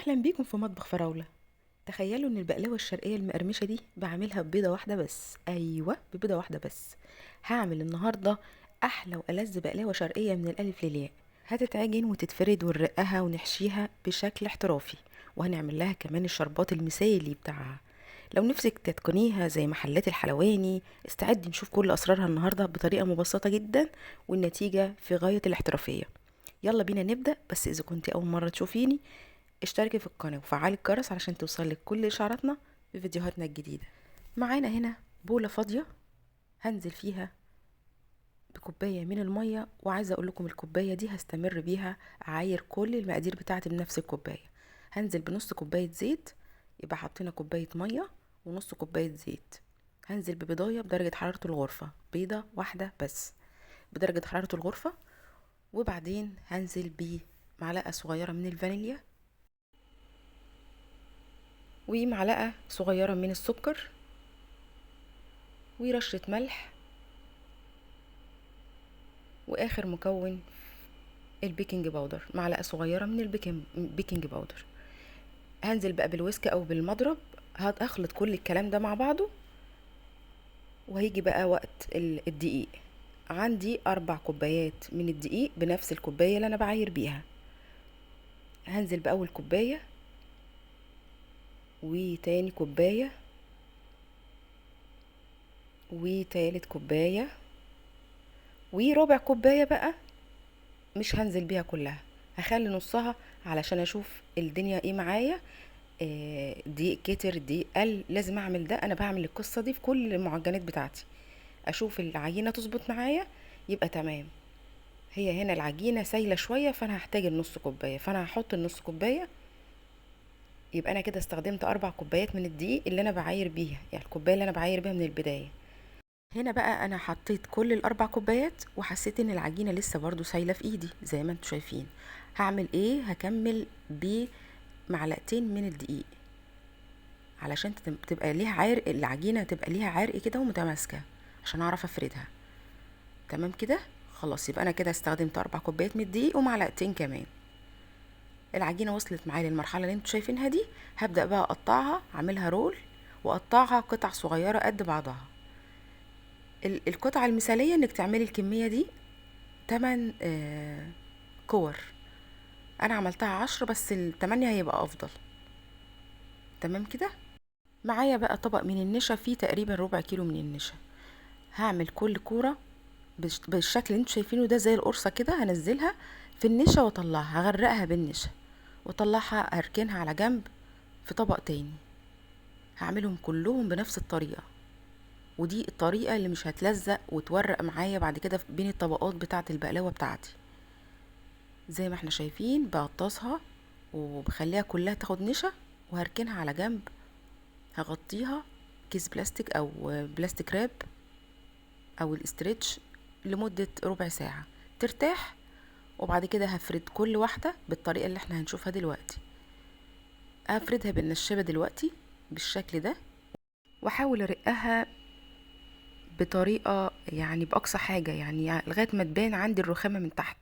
اهلا بيكم في مطبخ فراولة. تخيلوا ان البقلاوة الشرقية المقرمشة دي بعملها ببيضة واحدة بس. ايوه ببيضة واحدة بس. هعمل النهاردة احلى والذ بقلاوة شرقية من الالف للياء. هتتعجن وتتفرد ونرقها ونحشيها بشكل احترافي، وهنعمل لها كمان الشربات المثالي بتاعها. لو نفسك تتقنيها زي محلات الحلواني، استعدي نشوف كل اسرارها النهارده بطريقة مبسطة جدا والنتيجة في غاية الاحترافية. يلا بينا نبدا. بس اذا كنت اول مرة تشوفيني اشتركي في القناة وفعلي الجرس علشان توصلك كل اشعاراتنا بفيديوهاتنا الجديدة. معانا هنا بوله فاضية هنزل فيها بكوبايه من المية، وعايزه اقول لكم الكوباية دي هستمر بيها اعاير كل المقادير بتاعتي بنفس الكوباية. هنزل بنص كوباية زيت، يبقى حطينا كوباية مية ونص كوباية زيت. هنزل ببيضايه بدرجة حرارة الغرفة، بيضة واحدة بس بدرجة حرارة الغرفة. وبعدين هنزل بمعلقه صغيرة من الفانيليا ومعلقة صغيرة من السكر ورشه ملح، واخر مكون ال baking powder، معلقه صغيرة من ال baking powder. هنزل بقى بال whisk او بالمضرب، هخلط كل الكلام ده مع بعضه. وهيجي بقى وقت الدقيق. عندي 4 كوبايات من الدقيق بنفس الكوباية اللي انا بعاير بيها. هنزل باول كوباية وتاني كوباية وتالت كوباية وربع كوباية بقى مش هنزل بيها كلها، هخلي نصها علشان اشوف الدنيا ايه معايا. دقيق كتر دقيق قل، لازم اعمل ده. انا بعمل القصة دي في كل المعجنات بتاعتي، اشوف العجينة تظبط معايا يبقى تمام. هي هنا العجينة سايله شوية، فانا هحتاج النص كوباية، فانا هحط النص كوباية. يبقى انا كده استخدمت 4 كوبايات من الدقيق اللي انا بعاير بيها، يعني الكوباية اللي انا بعاير بيها من البداية. هنا بقى انا حطيت كل ال4 كوبايات وحسيت ان العجينة لسه برضو سايله في ايدي زي ما انتم شايفين. هعمل ايه؟ هكمل بمعلقتين من الدقيق علشان تبقى ليها عرق، العجينة تبقى ليها عرق كده ومتماسكه عشان اعرف افردها. تمام كده خلاص. يبقى انا كده استخدمت 4 كوبايات من الدقيق ومعلقتين كمان. العجينة وصلت معايا للمرحلة اللي انتم شايفينها دي. هبدا بقى اقطعها، اعملها رول واقطعها قطع صغيرة قد بعضها. القطعة المثالية انك تعملي الكمية دي 8 كور. انا عملتها 10 بس ال8 هيبقى افضل. تمام كده. معايا بقى طبق من النشا فيه تقريبا ربع كيلو من النشا. هعمل كل كورة بالشكل اللي انتوا شايفينه ده زي القرصه كده، هنزلها في النشا واطلعها، هغرقها بالنشا واطلعها، هركنها على جنب في طبق تاني. هعملهم كلهم بنفس الطريقة، ودي الطريقة اللي مش هتلزق وتورق معايا بعد كده بين الطبقات بتاعه البقلاوه بتاعتي. زي ما احنا شايفين بغطسها وبخليها كلها تاخد نشا، وهركنها على جنب. هغطيها كيس بلاستيك او plastic wrap او ال stretch لمدة ربع ساعة ترتاح، وبعد كده هفرد كل واحدة بالطريقة اللي احنا هنشوفها دلوقتي. هفردها بالنشابة دلوقتي بالشكل ده، واحاول ارقها بطريقة يعني بأقصى حاجة، يعني لغاية ما تبان عندي الرخامة من تحت،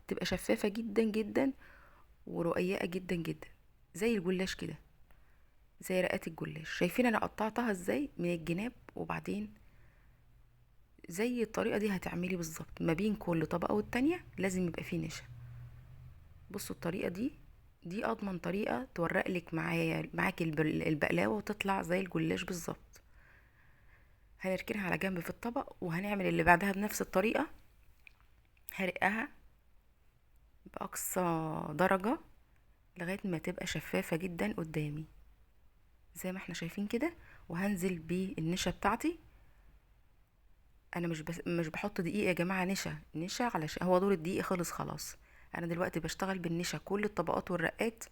تبقى شفافة جدا جدا ورقيقة جدا جدا زي الجلاش كده، زي رقات الجلاش. شايفين انا قطعتها ازاي من الجناب؟ وبعدين زي الطريقة دي هتعملي بالظبط ما بين كل طبقة والتانية لازم يبقى فيه نشا. بصوا الطريقة دي اضمن طريقة تورق لك معاكي البقلاوة وتطلع زي الجلاش بالظبط. هنركنها على جنب في الطبق، وهنعمل اللي بعدها بنفس الطريقة. هرقها بأقصى درجة لغاية ما تبقى شفافة جدا قدامي زي ما احنا شايفين كده. وهنزل بالنشا بتاعتي. انا مش بحط دقيق يا جماعة، نشا نشا علشان هو دور الدقيق خلص خلاص. انا دلوقتي بشتغل بالنشا، كل الطبقات والرقات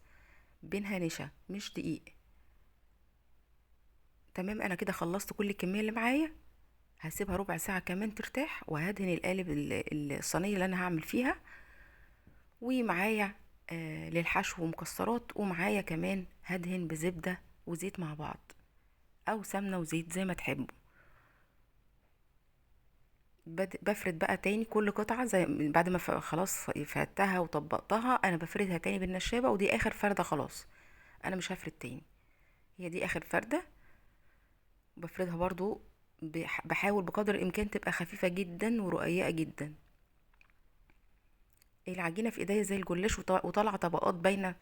بينها نشا مش دقيق. تمام، انا كده خلصت كل الكمية اللي معايا. هسيبها ربع ساعة كمان ترتاح، وهدهن القالب الصينية اللي انا هعمل فيها. ومعايا للحشو مكسرات، ومعايا كمان هدهن بزبدة وزيت مع بعض، او سمنة وزيت زي ما تحبوا. بفرد بقى تاني كل قطعة زي بعد ما خلاص فردتها وطبقتها، انا بفردها تاني بالنشابة، ودي اخر فردة خلاص. انا مش هفرد تاني، هي دي اخر فردة. بفردها برضو، بحاول بقدر الامكان تبقى خفيفة جدا ورقيقة جدا. العجينة في ايديا زي الجلاش وطالعة طبقات باينة،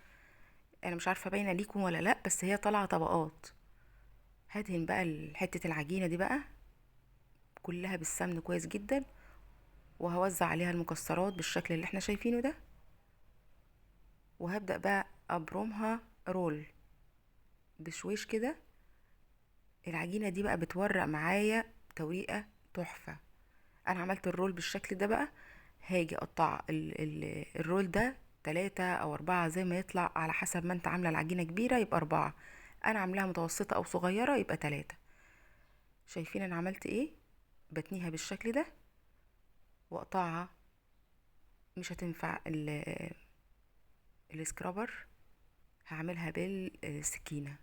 انا مش عارفة باينة ليكم ولا لا، بس هي طالعة طبقات. هدهن بقى حتة العجينة دي بقى كلها بالسمن كويس جدا، وهوزع عليها المكسرات بالشكل اللي احنا شايفينه ده، وهبدأ بقى ابرمها رول بشويش كده. العجينة دي بقى بتورق معايا توريقة تحفة. انا عملت الرول بالشكل ده بقى، هاجي اقطع الرول ده 3 او 4 زي ما يطلع، على حسب ما انت عاملة العجينة كبيرة يبقى 4، انا عاملاها متوسطة او صغيرة يبقى 3. شايفين انا عملت ايه؟ بتنيها بالشكل ده واقطعها. مش هتنفع السكرابر، هعملها بالسكينة.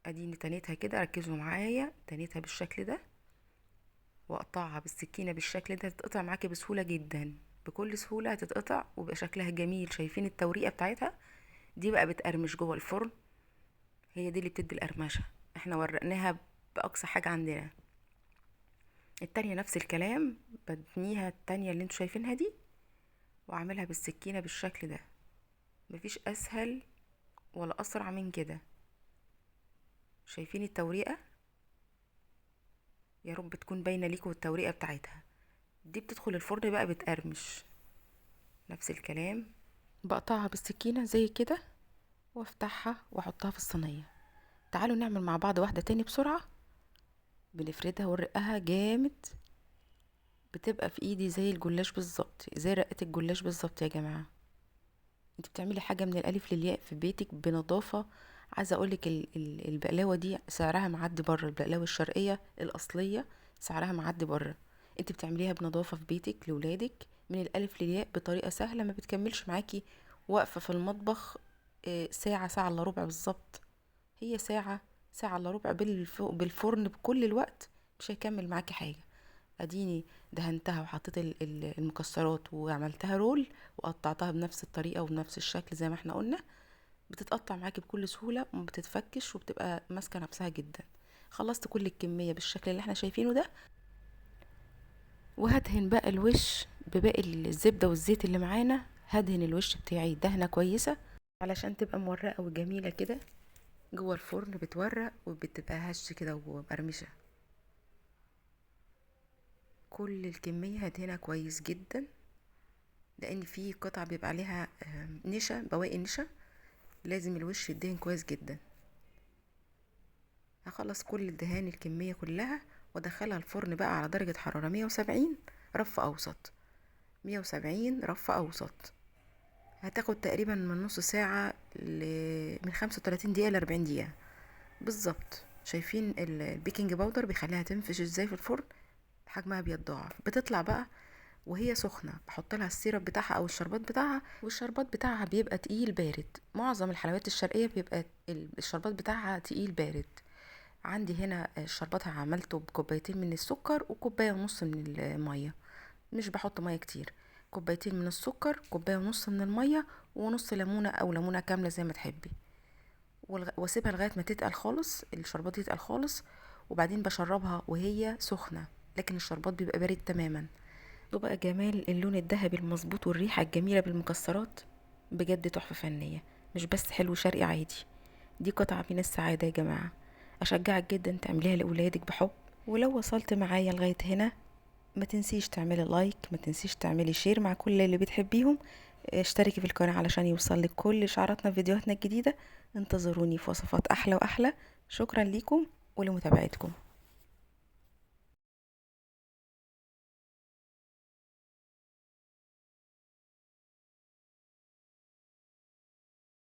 اديني تنيتها كده، ركزوا معايا، تنيتها بالشكل ده واقطعها بالسكينة بالشكل ده. هتتقطع معاكي بسهولة جدا، بكل سهولة هتتقطع وبقى شكلها جميل. شايفين التوريقة بتاعتها دي بقى بتقرمش جوه الفرن، هي دي اللي بتدي القرمشة. احنا ورقناها بأقصى حاجة عندنا. التانية نفس الكلام، بتنيها التانية اللي انتوا شايفينها دي واعملها بالسكينة بالشكل ده. مفيش اسهل ولا اسرع من كده. شايفين التوريقة؟ يا رب تكون باينة ليكم التوريقة بتاعتها دي. بتدخل الفرن بقى بتقرمش. نفس الكلام بقطعها بالسكينة زي كده وافتحها واحطها في الصينية. تعالوا نعمل مع بعض واحدة تاني بسرعة. بنفردها ونرقها جامد، بتبقى في ايدي زي الجلاش بالظبط، زي رقة الجلاش بالظبط يا جماعة. انت بتعملي حاجة من الالف للياء في بيتك بنظافة. عايزة اقولك البقلاوة دي سعرها معدي بره، البقلاوة الشرقية الاصلية سعرها معدي بره. انت بتعمليها بنظافة في بيتك لولادك من الالف للياء بطريقة سهلة، ما بتكملش معاكي واقفة في المطبخ، ساعة، ساعة الا ربع بالظبط. هي ساعة، ساعة الا ربع بالفرن بكل الوقت، مش هيكمل معاكي حاجة. اديني دهنتها وحطيت المكسرات وعملتها رول وقطعتها بنفس الطريقة وبنفس الشكل زي ما احنا قلنا. بتتقطع معاكي بكل سهولة وما بتتفكش وبتبقى ماسكة نفسها جدا. خلصت كل الكمية بالشكل اللي احنا شايفينه ده، وهدهن بقى الوش بباقي الزبدة والزيت اللي معانا. هدهن الوش بتاعي دهنة كويسة علشان تبقى مورقة وجميلة كده جوه الفرن، بتورق وبتبقى هش كده ومقرمشة. كل الكمية هدهنها كويس جدا، لان في قطع بيبقى عليها، نشا، بواقي نشا، لازم الوش يدهن كويس جدا. هخلص كل الدهان الكمية كلها وادخلها الفرن بقى على درجة حرارة 170 رف اوسط، 170 رف اوسط. هتاخد تقريبا من نص ساعة من 35 دقيقة لأربعين دقيقة بالظبط. شايفين البيكنج باودر بيخليها تنفش ازاي في الفرن، حجمها بيتضاعف. بتطلع بقى وهي سخنة، بحط لها السيرب بتاعها او الشربات بتاعها، والشربات بتاعها بيبقى تقيل بارد. معظم الحلويات الشرقية بيبقى الشربات بتاعها تقيل بارد. عندي هنا الشربات عملته بكوبايتين من السكر وكوباية ونص من المية، مش بحط مية كتير. كوبايتين من السكر، كوباية ونص من المية، ونص ليمونة او ليمونة كاملة زي ما تحبي. واسيبها لغاية ما تتقل خالص، الشربات يتقل خالص، وبعدين بشربها وهي سخنة، لكن الشربات بيبقى بارد تماما. وبقى جمال اللون الذهبي المظبوط والريحة الجميلة بالمكسرات، بجد تحفة فنية، مش بس حلو شرقي عادي. دي قطعة من السعادة يا جماعة. أشجعك جدا تعمليها لأولادك بحب. ولو وصلت معايا لغاية هنا ما تنسيش تعملي لايك، ما تنسيش تعملي شير مع كل اللي بتحبيهم، اشتركي في القناة علشان يوصلك كل إشعاراتنا في فيديوهاتنا الجديدة. انتظروني في وصفات أحلى وأحلى. شكرا ليكم ولمتابعتكم.